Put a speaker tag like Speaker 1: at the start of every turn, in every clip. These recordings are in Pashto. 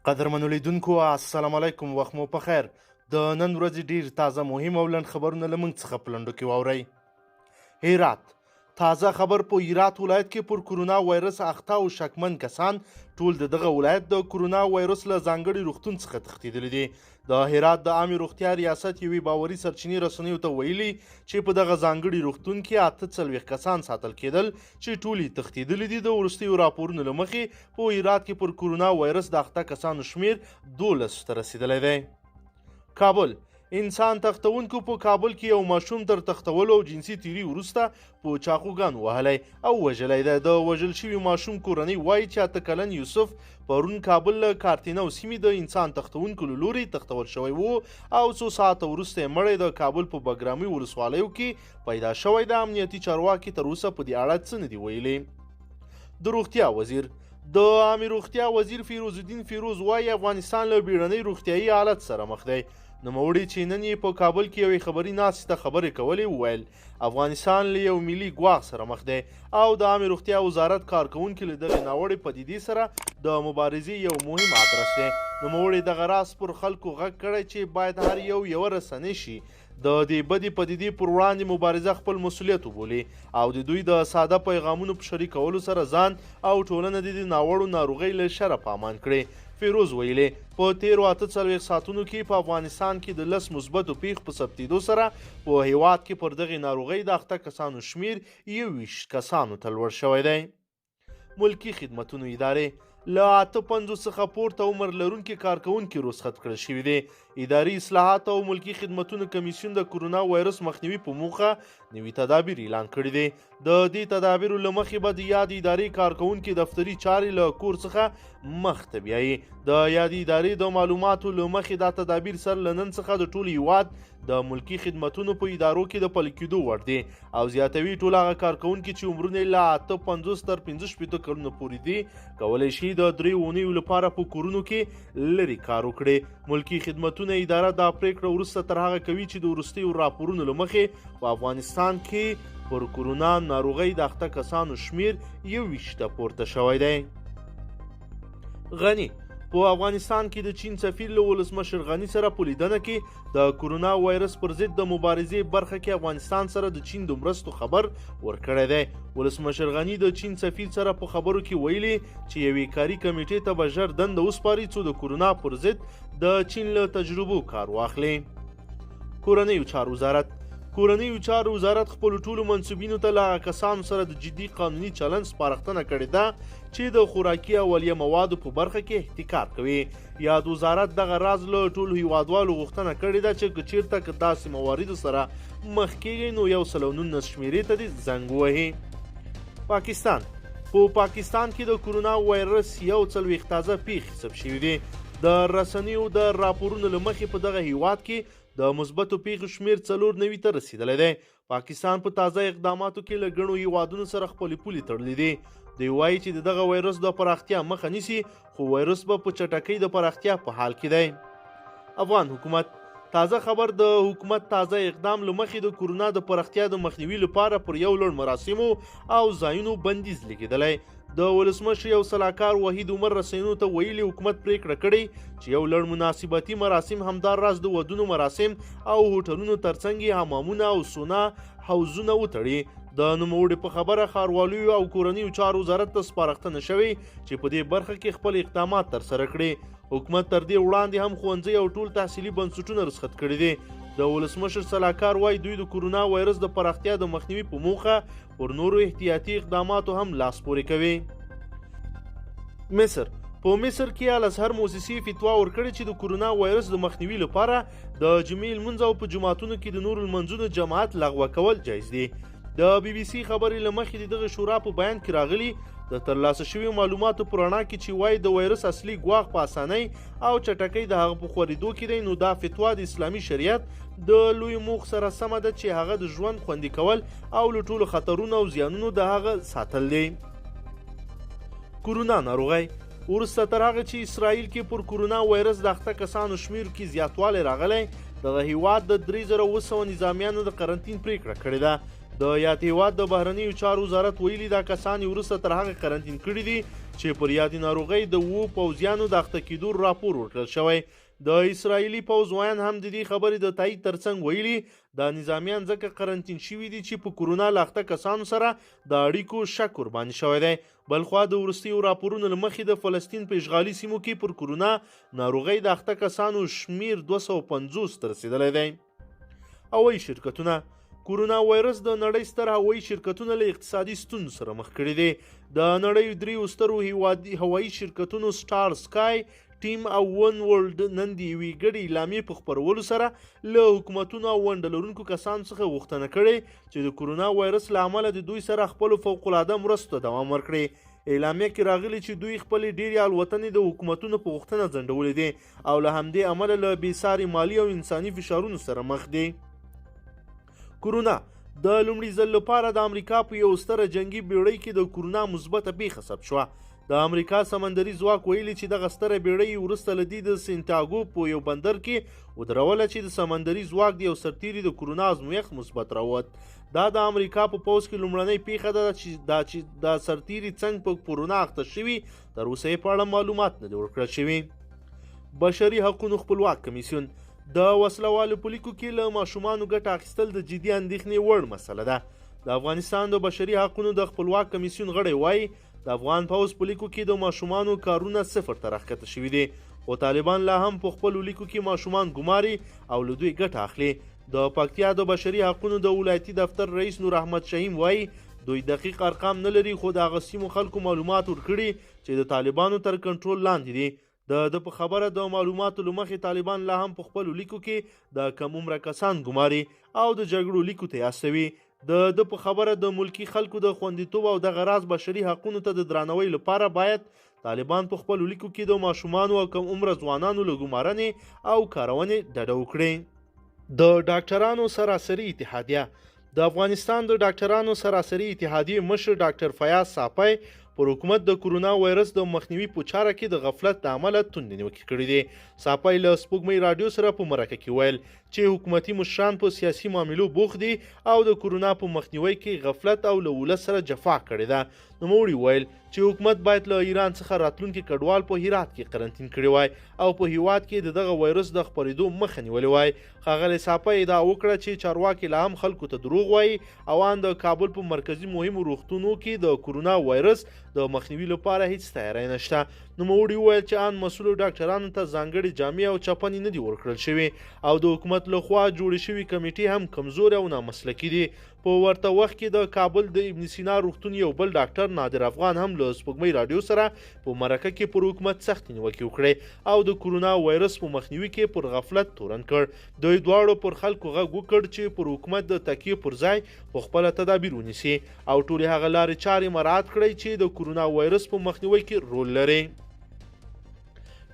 Speaker 1: قدرمنو لیدونکو، السلام علیکم، وخت مو په خیر. د نن ورځې ډیر تازه، مهم او لنډ خبرونه له موږ څخه په لنډو کې واورئ. هرات، تازه خبر: په هرات ولایت کې پر کرونا وایرس اخته او شکمن کسان ټول د دغه ولایت د کرونا وایرس له ځانګړي روغتون څخه تښتېدلي دي. د هرات د عامې روغتیا ریاست یوې باوري سرچینې رسنیو ته ویلي چې په دغه ځانګړي روغتون کې 48 کسان ساتل کېدل چې ټول یې تښتېدلي دي. د وروستیو راپورونو له مخې، په هرات کې پر کرونا وایرس د اخته کسانو شمېر 12 ته رسېدلی دی. کابل، انسان تښتونکو په کابل کې یو ماشوم تر تښتولو او جنسي تیري وروسته په چاقوګان وهلی او وژلی دی. د وژل شوي ماشوم کورنۍ وایي چې 8 کلن یوسف پرون کابل له کارتینو سیمې د انسان تښتونکو له لوري تښتول شوی وو او څو ساعته وروسته یې مړی د کابل په بګرامي ولسوالیو کې پیدا شوی دی. امنیتي چارواکي تر اوسه په دې اړه څه نه دي ویلي. د روغتیا وزیر، د عامې روغتیا وزیر فیروز الدین فیروز وایي، افغانستان له بیړنۍ روغتیایي حالت سره مخ دی. نوموړي چې نن یې په کابل کې یوې خبري ناستې ته خبرې کولې وویل، افغانستان له یو ملي ګواښ سره مخ دی او د عامې روغتیا وزارت کارکوونکي له دغې ناوړې پدیدې سره د مبارزې یو مهم ادرس دی. نوموړي دغه راز پر خلکو غږ کړی چې باید هر یو یوه رسنۍ شي، د دې بدې پدیدې پر وړاندې مبارزه خپل مسولیت وبولي او د دوی د ساده پیغامونو په شریکولو سره ځان او ټولنه د دې ناوړو ناروغۍ له شره په امان کړي. فیروز ویلي، په تیرو 48 ساعتونو کې په افغانستان کې د 10 مثبتو پیښو په ثبتېدو سره په هیواد کې پر دغې ناروغۍ د اخته کسانو شمیر 21 کسانو ته لوړ شوی دی. ملکي خدمتونو ادارې، له 58 څخه پورته عمر لرونکي کارکوونکي رخصت کړل شوي دي. اداري اصلاحات او ملکي خدمتونو کمیسیون د کرونا وایرس مخنیوي په موخه نوي تدابیر اعلان کړي دي. د دې تدابیرو له مخې به د یادې ادارې کارکوونکي دفتري چارې له کور څخه مخ ته بیایي. د یادې ادارې د معلوماتو له مخې، دا تدابیر سر له نن څخه د ټول هیواد د ملکي خدمتونو په ادارو کې د پلي کېدو وړ دي او زیاتوي، ټول هغه کارکوونکي چې عمرونه یې له 58 تر 65 کلونو پورې دي، کولی شي د 3 اونیو لپاره په کورونو کې لرې کار وکړي. ملکي خدمتونه اداره دا پریکړه وروسته تر هغه کوي چې د وروستیو راپورونو له مخې په افغانستان کې پر کرونا ناروغۍ د اخته کسانو شمیر 21 ته پورته شوی دی. غني، په افغانستان کې د چین سفیر له ولسمشر غني سره په لیدنه کې د کرونا وایرس پر ضد د مبارزې برخه کې افغانستان سره د چین د مرستو خبر ورکړی دی. ولسمشر غني د چین سفیر سره په خبرو کې ویلي چې یوې کاري کمیټې ته به ژر دنده وسپاري، څو د کرونا پر ضد د چین له تجربو کار واخلي. کورنیو چارو وزارت، کورنیو چارو وزارت خپلو ټولو منسوبینو ته له هغه کسانو سره د جدي قانوني چلند سپارښتنه کړې ده چې د خوراکي اولیه موادو په برخه کې احتکار کوي. یاد وزارت دغه راز له ټولو هیوادوالو غوښتنه کړې ده چې که چیرته که داسې مواردو سره مخ کیږي، نو 119 شمیرې ته دې زنګ ووهي. پاکستان، په پاکستان کې د کرونا وایرس 41 تازه پیښې ثبت شوې دي. د رسنیو د راپورونو له مخې، په دغه هیواد کې د مثبتو پیښو شمیر 94 ته رسیدلی دی. پاکستان په تازه اقداماتو کې له ګڼو هیوادونو سره خپلې پولې تړلې دي. دوی وایي چې د دغه وایرس د پراختیا مخه نیسي، خو وایرس به په چټکۍ د پراختیا په حال کې دی. افغان حکومت، تازه خبر: د حکومت تازه اقدام له مخې د کرونا د پراختیا د مخنیوي لپاره پر یو لړ مراسمو او ځایونو بندیز لګېدلی. د ولسمشر یو سلاکار وحید عمر رسنیو ته ویلي، حکومت پریکړه کړې چې یو لړ مناسبتي مراسم، همدار راز د ودونو مراسم او هوټلونو ترڅنګ حمامونه او سونا حوضونه وتړي. د نوموړي په خبره، ښاروالیو او کورنیو چارو وزارت ته سپارښتنه شوې چې په دې برخه کې خپل اقدامات ترسره کړي. حکومت تر دې وړاندې هم ښوونځي او ټول تحصیلي بنسټونه رخصت کړي دي. د ولسمشر سلاکار وایي، دوی د کرونا وایرس د پراختیا د مخنیوي په موخه پر نورو احتیاطي اقداماتو هم لاس پورې کوي. مصر، په مصر کې الازهر موسسې فتوا ورکړې چې د کرونا وایرس د مخنیوي لپاره د جمعې لمونځ او په جوماتونو کې د نورو لمونځونو جماعت لغوه کول جایز دي. د بي بي سي خبرې له مخې، د دغه شورا په بیان کې راغلي، د ترلاسه شویو معلوماتو په رڼا کې چې وایي د وایرس اصلي ګواښ په اسانۍ او چټکۍ د هغه په خورېدو کې دی، نو دا فتوا د اسلامي شریعت د لوی موخ سره سمه ده چې هغه د ژوند خوندي کول او له ټولو خطرونو او زیانونو د هغه ساتل دي. کورونا ناروغۍ، وروسته تر هغه چې اسرائیل کې پر کورونا وایرس د اخته کسانو شمیر کې زیاتوالی راغلی، دغه هیواد د 3700 نظامیانو د قرنطین پریکړه کړې ده. د یاد هېواد د بهرنیو چارو وزارت ویلي، دا کسان یې وروسته تر هغه قرنطین کړي دي چې پر یادې ناروغۍ د 7 پوځیانو د اخته کېدو راپور ورکړل شوی. د اسراییلي پوځ ویاند هم د دې خبرې د تایید ترڅنګ ویلي، دا نظامیان ځکه قرنطین شوي دي چې په کرونا له اخته کسانو سره د اړیکو شک ورباندې شوی دی. بلخوا د وروستیو راپورونو له مخې د فلسطین په اشغالي سیمو کې پر کرونا ناروغۍ د اخته کسانو شمېر 250 ته رسېدلی دی. هوایي شرکتونه: کرونا وایرس د نړۍ ستر هوایي شرکتونه له اقتصادي ستونزو سره مخ کړي دي. د نړۍ دریو سترو هوایي شرکتونو سټار سکای، ټیم او ون ورلډ نن د یوې ګډې اعلامیې په خپرولو سره له حکومتونو او ونډه لرونکو کسانو څخه غوښتنه کړې چې د کرونا وایرس له امله د دوی سره خپلو فوق العاده مرستو ته دوام ورکړي. اعلامیه کې راغلي چې دوی خپلې ډېرې الوتنې د حکومتونو په غوښتنه ځنډولې دي او له همدې امله له بې ساري مالي او انساني فشارونو سره مخ دي. کرونا: د لومړي ځل لپاره د امریکا په یو ستره جنګي بیړۍ کې د کرونا مثبته پیښه ثبت شوه. د امریکا سمندري ځواک ویلي چې دغه ستره بیړۍ وروسته له دې د سینټاګو په یو بندر کې ودروله چې د سمندري ځواک د یو سرتیري د کرونا ازمویښت مثبت راووت. دا د امریکا په پوځ کې لومړنۍ پیښه ده چې دا سرتیري څنګه په کرونا اخته شوي، تر اوسه یې په اړه معلومات نه دي ورکړل شوي. بشري حقونو خپلواک کمیسیون: د وسله والو په لیکو کې له ماشومانو ګټه اخیستل د جدي اندېښنې وړ مسله ده. د افغانستان د بشري حقونو د خپلواک کمیسیون غړی وایي، د افغان پوځ په لیکو کې د ماشومانو کارونه صفر ته راښکته شوي دي، خو طالبان لا هم په خپلو لیکو کې ماشومان ګماري او له دوی ګټه اخلي. د پکتیا د بشري حقونو د ولایتي دفتر رئیس نور احمد شهیم وایي، دوی دقیق ارقام نه لري، خو د هغه سیمو خلکو معلومات ورکړي چې د طالبانو تر کنټرول لاندې دي. د ده په خبره د معلوماتو له مخې طالبان لا هم په خپلو لیکو کې د کم عمره کسان ګماري او د جګړو لیکو ته یې استوي. د ده په خبره د ملکي خلکو د خوندیتوب او دغه راز بشري حقونو ته د درناوي لپاره باید طالبان په خپلو لیکو کې د ماشومانو او کم عمره ځوانانو له ګمارنې او کارونې ډډه وکړي. د ډاکټرانو سراسري اتحادیه: د افغانستان د ډاکټرانو سراسري اتحادیې مشر ډاکټر فیاض ساپی پر حکومت د کرونا وایرس د مخنیوي په چاره کې د غفلت له امله توندې نیوکې کړې دي. ساپی له سپوږمۍ راډیو سره په مرکه کې ویل چې حکومتي مشران په سیاسي معاملو بوخت دي او د کرونا په مخنیوي کې غفلت او له ولس سره جفا کړې ده. نوموړي ویل چې حکومت باید له ایران څخه راتلونکي کډوال په هرات کې قرنطین کړي وای او په هیواد کې د دغه وایرس د خپرېدو مخه نیولې وای. ښاغلی ساپی ادعا وکړه چې چارواکي لا هم خلکو ته دروغ وایي او ان د کابل په مرکزي مهمو روغتونو کې د کرونا وایرس د مخنیوي لپاره هیڅ تیاری نشته. نوموړي وویل چې ان مسؤلو ډاکټرانو ته ځانګړې جامې او چپنې نه دي ورکړل شوې او د حکومت له خوا جوړې شوې کمیټې هم کمزورې او نامسلکي دي. په ورته وخت کې د کابل د ابن سینا روغتون یو بل ډاکټر نادر افغان هم له سپوږمۍ راډیو سره په مرکه کې پر حکومت سختې نیوکې وکړې او د کرونا وایرس په مخنیوي کې پر غفلت تورن کړ. دوی دواړو پر خلکو غږ وکړ چې پر حکومت د تکیې پر ځای په خپله تدابیر ونیسي او ټولې هغه لارې چارې مراعات کړئ چې د کرونا وایرس په مخنیوي کې رول لري.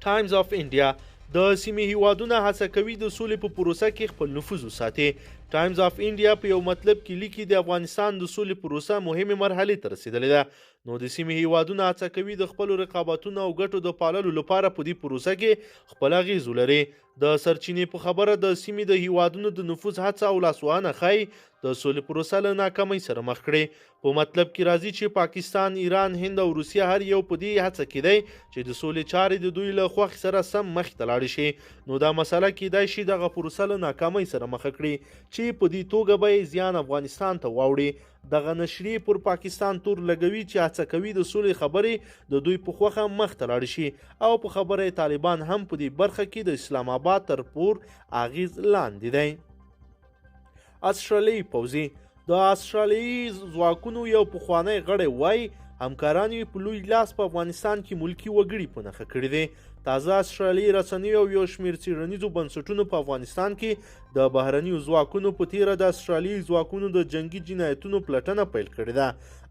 Speaker 1: ټایمز آف انډیا: د سیمې هیوادونه هڅه کوي د سولې په پروسه کې خپل نفوذ وساتي. ټایمز آف انډیا په یو مطلب کې لیکي، د افغانستان د سولې پروسه مهمې مرحلې ته رسېدلې ده، نو د سیمې هیوادونه هڅه کوي د خپلو رقابتونو او ګټو د پاللو لپاره په دې پروسه کې خپل اغېز ولري. د سرچینې په خبره د سیمې د هیوادونو د نفوذ هڅه او لاسوهنه ښایي د سولې پروسه له ناکامۍ سره مخ کړي. په مطلب کې راځي چې پاکستان، ایران، هند او روسیه هر یو په دې هڅه کې دی چې د سولې چارې د دوی له خوښې سره سم مخ ته لاړې شي، نو دا مسله کیدای شي دغه پروسه له ناکامۍ سره مخه کړي چې په دې توګه به یې زیان افغانستان ته واوړي. دغه نشریې پر پاکستان تور لګوي چې هڅه کوي د سولې خبرې د دوی په خوښه مخ ته لاړې شي او په خبره یې طالبان هم په دې برخه کې د اسلام آباد تر پور اغیز لاندې دی. اسټرالیایي پوځي: د اسټرالیایي ځواکونو یو پخوانی غړی وایي، همکاران یې په لوی لاس په افغانستان کې ملکي وګړي په نښه کړي دي. تازه اسټرالیایي رسنیو او یو شمېر څېړنیزو بنسټونو په افغانستان کې د بهرنیو ځواکونو په تېره د اسټرالیایي ځواکونو د جنګي جنایتونو پلټنه پیل کړې ده.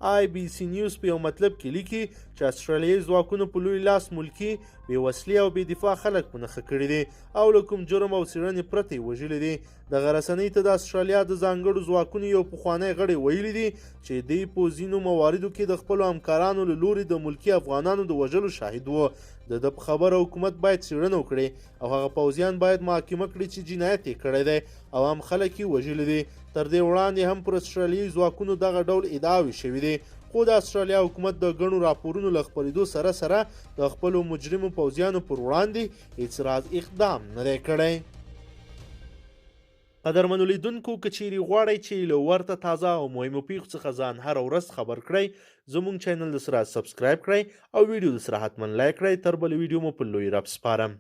Speaker 1: آی بي سي نیوز په یو مطلب کې لیکي چې اسټرالیایي ځواکونو په لوی لاس ملکي، بې وسلې او بې دفاع خلک په نښه کړي دي او له کوم جرم او څېړنې پرته یې وژلي دي. دغه رسنۍ ته د اسټرالیا د ځانګړو ځواکونو یو پخوانی غړی ویلي دي چې دی په ځینو مواردو کې د خپلو همکارانو له لوري د ملکي افغانانو د وژلو شاهد و. د ده په خبره حکومت باید څېړنه وکړي او هغه پوځیان باید محاکمه کړي چې جنایت یې کړی دی او عام خلک یې وژلي دي. تر دې وړاندې هم پر اسټرالیايي ځواکونو دغه ډول ادعاوې شوې دي، خو د اسټرالیا حکومت د ګڼو راپورونو له خپرېدو سره سره د خپلو مجرمو پوځیانو پر وړاندې هیڅ راز اقدام نه دی کړی. قدرمنو لیدونکو که چیرې غواړئ چې له ورته تازه او مهمو پیښو څخه ځان هره ورځ خبر کړئ، زموږ چینل د سره سبسکرایب کړئ او ویډیو د سره حتما لایک کړئ. تر بلې ویډیو مو په لوی رب سپارم.